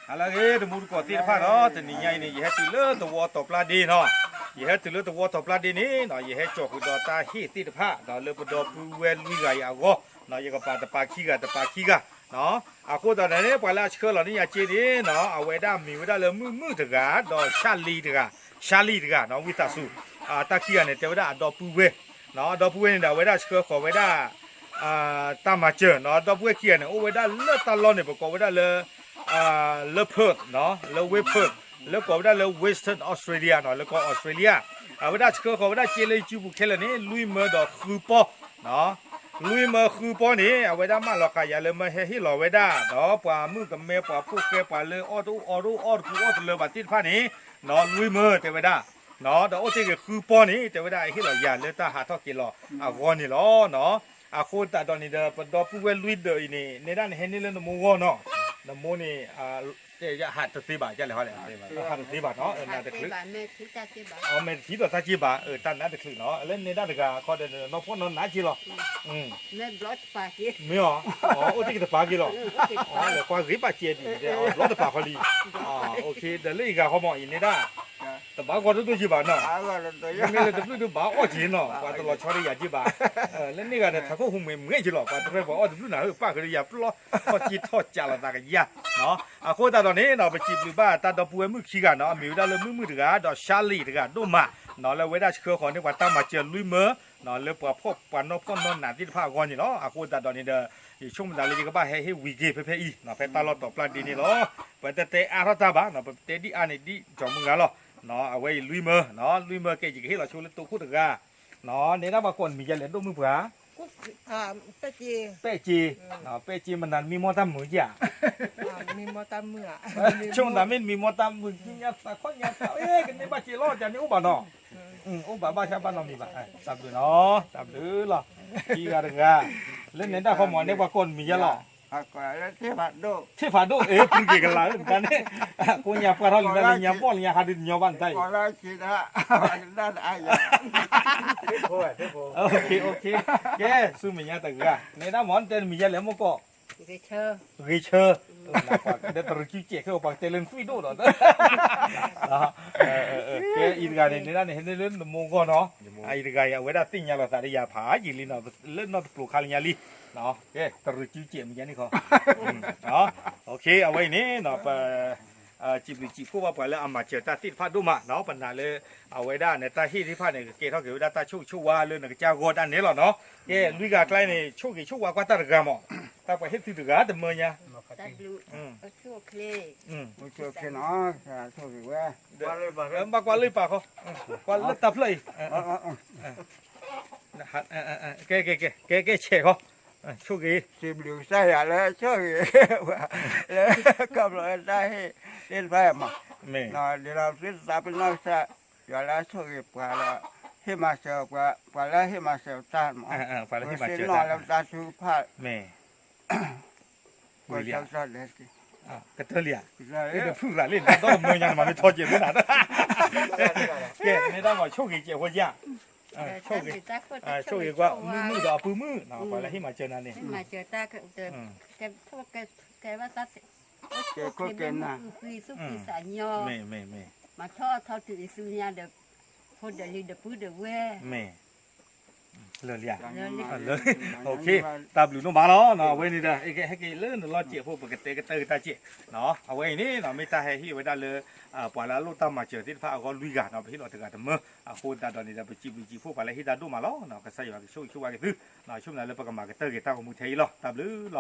ဟါလၢအဂ့ၤ တံၤသကိးသ့ၣ်တဖၣ်နီၤ, တနံၤညါအံၤန့ၣ် ယဟဲတုၤလၢသဝီတီၤပျၢ်ဒ့နီၤ, ယဟဲတုၤလၢသဝီတီၤပျၢ်ဒ့န့ၣ်နီၤ, ယဟဲကၠီဃုာ်ဒီးတၢ်ဟ့ၣ်သ့ၣ်တဖၣ်ဒီး လၢပဒီပုၢ်ဝဲၢ်လွံၢ်ဂၤအံၤအဂီၢ်နီၤ, ယကပာ်တပာ်ခံဂၤ တပာ်ခံဂၤနီၤ, အဃိသတးန့ၣ် ပှၤလၢအဆှၢလီၤန့ၢ်ယၤစ့န့ၣ်နီၤ, အဝဲဒၣ်မ့ၢ်ဝဲဒၣ်လၢမုၢ်မုၢ်တဂၤ ဒီး Charlie တဂၤ, Charlie တဂၤနီၤ, ဝံသးစူၤ, တၢ်ခံဂၤန့ၣ် တဲဝဲဒၣ်အဒီပုၢ်ဝဲၢ်နီၤ, အဒီပုၢ်ဝဲၢ်န့ၣ်ဒီး အဝဲဒၣ်ဆှၢဃီၤဝဲဒၣ် တၢ်မၤစၢၤနီၤ, ဒီပုၢ်ဝဲၢ်ခံဂၤန့ၣ် အိၣ်ဝဲဒၣ်လၢတၢ်လီၢ်န့ၣ် ပကိးဝဲဒၣ်လၢ လၢ Perth နီၤ, လၢဝ့ၢ် Perth လၢကိးဝဲဒၣ်လၢ Western Australia နီၤ, လၢကီၢ်အီစထြ့လယါ, အဝဲဒၣ်ဆှၢဃီၤဝဲဒၣ်စ့လၢယစုပူၤခဲလၢာ်န့ၣ် လွံၢ်မၢဒီးဃုပီၢ်နီၤ, လွံၢ်မၢဃုပီၢ်န့ၣ် အဝဲဒၣ်မၢလီၤဃာ်ယၤလၢမၢဟဲဟ့ၣ်လီၤဝဲဒၣ်ဒီး ပှၤမုၣ်ကမဲ ပှၤဖိၣ်ဃဲ ပှၤလၢအီၣ်တအိၣ်အီတအိၣ် အီၣ်တကူအီၣ်တလၢဘၣ်သ့ၣ်တဖၣ်န့ၣ်နီၤ, လွံၢ်မၢတဲဝဲဒၣ်နီၤ, ဒီးအိၣ်တ့ၢ်ဂ့ၤဃုပီၢ်န့ၣ် တဲဝဲဒၣ်အဟ့ၣ်လီၤယၤလၢတၢ်ဟးထီၣ်က့ၤလီၤအဂီၢ်န့ၣ်လီၤနီၤ, အဃိသတးဒီးန့ၣ်ဒီး ပဒီပုၢ်ဝဲၢ်လွံၢ်ဒၢးအံၤန့ၣ် နဲဒၣ်နဟဲန့ၢ်လၢနမိၢ်ဂီၢ်နီၤ, နမိၢ်န့ၣ် တဲယဟးတသ့ဘၣ် ကလဲၤဟီလဲၣ်, ဟးတသ့ဘၣ်နီၤ, နးတချုး, အမဲာ်တထံၣ်ဒီးတၢ်စ့ဘၣ်, တၢ်နးတချုးနီၤ, လၢနဲဒၣ်တဂၤခီဒီး နီၢ်ဖှီၣ်နီၢ်နးက့လီၤ, မ့ၢ်အီၤ, အိၣ်တ့ၢ်က့ၤတပၤက့လီၤ, လဲၤကွၢ်ဂ့ၤဘၣ်ကဲဒ်အံၤ ဘျီတပၤခီလံ, ဒီးလၢအံၤဂၤဃီမ့ၢ်အံၤနဲဒၣ် တဘၣ်ဂီၢ်ဒိၣ်ဒိၣ်က့ဘၣ်နီၤ, မ့မ့ၢ်လၢတဘျုးဒုးဘၣ်အီၣ်က့နီၤ, ပှၤတလီၤဆီဒီးယၤက့ဘၣ်, လၢန့ၢ်ဂၤဒီး ထးခိၣ်ဟူးမ့ၢ်မ့ၢ်က့လီၤ, ပှၤတရဲပှၤအီၣ်တဘျုးနၤဧၢ ပၣ်ဃုာ်ဒီးယၤပျီ ထီၣ်က့ထီၣ်ကးလိာ်သးကယါ, အဃိသတးဒီးန့ၣ်နီၤ ပစံးဘျုးဘၣ်တၢ်ဒီပုၢ်ဝဲၢ်မုၣ်ခံဂၤနီၤ, အမ့ၢ်ဝဲဒၣ်လၢမုၢ်မုၢ်တဂၤ ဒီး Charlie တဂၤဒိၣ်မးနီၤ, လၢအဝဲဒၣ်ဆှၢဃီၤန့ၢ်ပှၤတၢ်မၤစၢၤလွံၢ်မၢ လၢပှၤဖှီၣ်ပှၤနီၢ်ဖှီၣ်နီၢ်နးသ့ၣ်တဖၣ်အဂီၢ်န့ၣ်လီၤ, အဃိသတးဒီးန့ၣ်ဒီး ယဆိကမိၣ်သးလၢယကဘၣ်ဟဲဟ့ၣ်ဝံၤက့ၤဖဲဖဲအံၤနီၤ, ဖဲတၢ်လီၢ်တီၤပျၢ်ဒ့န့ၣ်လီၤ, ပတတဲအါထီၣ်တၢ်ဘၣ်နီၤ, ပတဲဒ်အါန့ၣ်ဒ်ကၠီမုၢ်ဂၤလီၤ, အဝဲအံၤလွံၢ်မၢနီၤ, လွံၢ်မၢကဲ ယကဟ့ၣ်လီၤဆိလၢတိခိၣ်တဂၤ, နဲဒၣ်ပှၤကိးနမံၤယါလဲၣ် ဒိၣ်မုၢ်ပှၤ ပဲ့က့, ပဲ့က့, ပဲ့က့ မနုၤမံမီၢ်တၢ်မုာ်ဧါ, ဆိကမိၣ်သးမ့ၢ်မံမီၢ်တၢ်မုာ် ညါသးခီညါသး ကန့ၢ်ဘၣ်က့လီၤ ကန့ၢ်အိၣ်ဘၣ်နီၤ, အိၣ်ဘၣ်ဘၣ်ဆၣ်ဘၣ်နီတမံၤဘၣ်, တၢ်ဘျုးနီၤ, တၢ်ဘျုးလီၤ, ခံဂၤတဂၤ, လၢနဲဒၣ်ဃီမ့ၢ်န့ၣ် ပှၤကိးနမံၤယါလီၤ ထ့ၣ်ဖးဒိၣ်, အဲ ပူၤက့ၤကလၤဧၢ နတၢ်န့ၣ်, ကိးညါပှၢ်ထီၣ်လံ နညါဘီၣ်လံ ညါဟးဒုးညီဘၣ်နတၢ်အံၤ, ကဲ ဆူမဲာ်ညါတဂၤ, နဲဒၣ်မ့ၢ်နတဲနမံၤယါလဲၣ် မိၢ်ကီၢ်, ဂ့ၤဆၢ, ဒီးတရံးစုကဲးခဲအံၤ ပှၤကတဲလၢနသွံၣ်ဒိၣ်ဒီး, ကဲအံၤတဂၤန့ၣ် နဲဒၣ်န့ၣ် ဟဲန့ၢ်လၢနမိၢ်ဂီၢ်နီၤ, အံၤတဂၤအံၤ အဝဲဒၣ်သ့ၣ်ညါလီၤသးဒီးယၤဖးယံာ်လံနီၤ, လၢနီၢ်တကျိၤခါလၢညါလံ, ကဲ တရံးစုကဲးမဲာ်ညါန့ၣ်ခီ, အဝဲအံၤန့ၣ် ပ စံးဘျုးစံးဖှိၣ်ဘၣ်ပှၤလၢအမၤစၢၤတၢ်သ့ၣ်တဖၣ်ဒိၣ်မးနီၤ, ပနာ်လၢ အဝဲဒၣ်နတၢ်ဟ့ၣ်သ့ၣ်တဖၣ်န့ၣ် ကကဲထီၣ်က့ၤဝဲဒၣ်တၢ်ဆိၣ်ဂ့ၤဆိၣ်ဝါလၢနကစၢ်ဂီၢ်ဒၣ်နဲလီၤနီၤ, ကဲ လွံၢ်ဂၤကျါန့ၣ် ဆိၣ်ဂ့ၤဆိၣ်ဝါကွၢ်တၢ်တဂၤမး, တၢ်ပှၤဟ့ၣ်သုတဂၤတမၢညါ, ဘၣ်ကွၢ်လၢပာ်ခီ, ကွၢ်လၢတၢ်ဖျၢၣ်အံၤ, ကဲ ကဲ ကဲ ဆဲးခီ, ဆိၣ်ဂ့ၤ, စံးဘျုးကစၢ်ယွၤလၢဆိၣ်ဂ့ၤ လၢခီဖျိလၢတၢ်ဟ့ၣ်သ့ၣ်တဖၣ်မး, မ့ၢ် ဒ်သိးသုသးပ့ၤနီၣ်ကစၢ် ယွၤလၢဆိၣ်ဂ့ၤပှၤလၢ ဟ့ၣ်မၤစၢၤပှၤ ပှၤလၢဟ့ၣ်မၤစၢၤပတၢ်မး, ပှၤလၢဟ့ၣ်မၤစၢၤတၢ် ပသ့ၣ်နီၣ်လၢပတၢ်ထုကဖၣ် မ့ၢ် ဝံၤလံဧါ, ကတၢၢ်လံဧါ, ဒီးဖုၣ်ရၤလံ နဒီတမၢညါန့ၣ် မၤမ့ၢ်ထီကဲးမ့ၢ်နၤ, ကဲ မ့ၢ်တၢ်မၤဆိၣ်ဂ့ၤကဲးဖိယါ, ဆိၣ်ဂ့ၤ, ဆိၣ်ဂ့ၤကွၢ် မုၢ်မုၢ်ဒီးအပုၢ်မုၢ်နီၤ ပှၤလၢဟ့ၣ်မၤစၢၤနၤန့ၣ်, ကဲခိၣ်ကဲနၢ်, မ့ၢ် မ့ၢ် မ့ၢ် မၤထီၣ်ထီတုၤအံၤဆူညါဒီး ဖိဒီးလံၤဒီးပုၢ်ဒီးဝဲၢ် မ့ၢ် လၢာ်လံဧါ, လၢာ်လံ, တၢ်ဘျုးဒိၣ်မးလီၤနီၤ, အဝဲန့ၣ်ဒီး ဟဲက့ၤလၢနလီၢ်စဲးဖိ ပကတဲကတၢၢ်က့ၤတၢ်စဲးနီၤ, အဝဲအံၤန့ၣ်နီၤ မ့ၢ်တၢ်ဟဲဟ့ၣ်ဝဲဒၣ်လၢ ပှၤလၢအလိၣ်တၢ်မၤစၢၤသ့ၣ်တဖၣ်အဂီၢ်လွံၢ်ဂၤနီၤ, ပဟ့ၣ်လီၤတဂၤတမၢ, အဃိသတးဒီးန့ၣ်ဒီး ပစံးဘျုးစံးဖှိၣ်ပှၤလၢဟ့ၣ်တၢ်ဒိၣ်မးလီၤ, ကစၢ်ယွၤကဆိၣ်ဂ့ၤဆိၣ်ဝါက့ၤသု, ဆိၣ်မနၤလၢပကမၤကတၢၢ်က့ၤတၢ်ဂီၤမူထဲအံၤလီၤ, တၢ်ဘျုးလီၤ.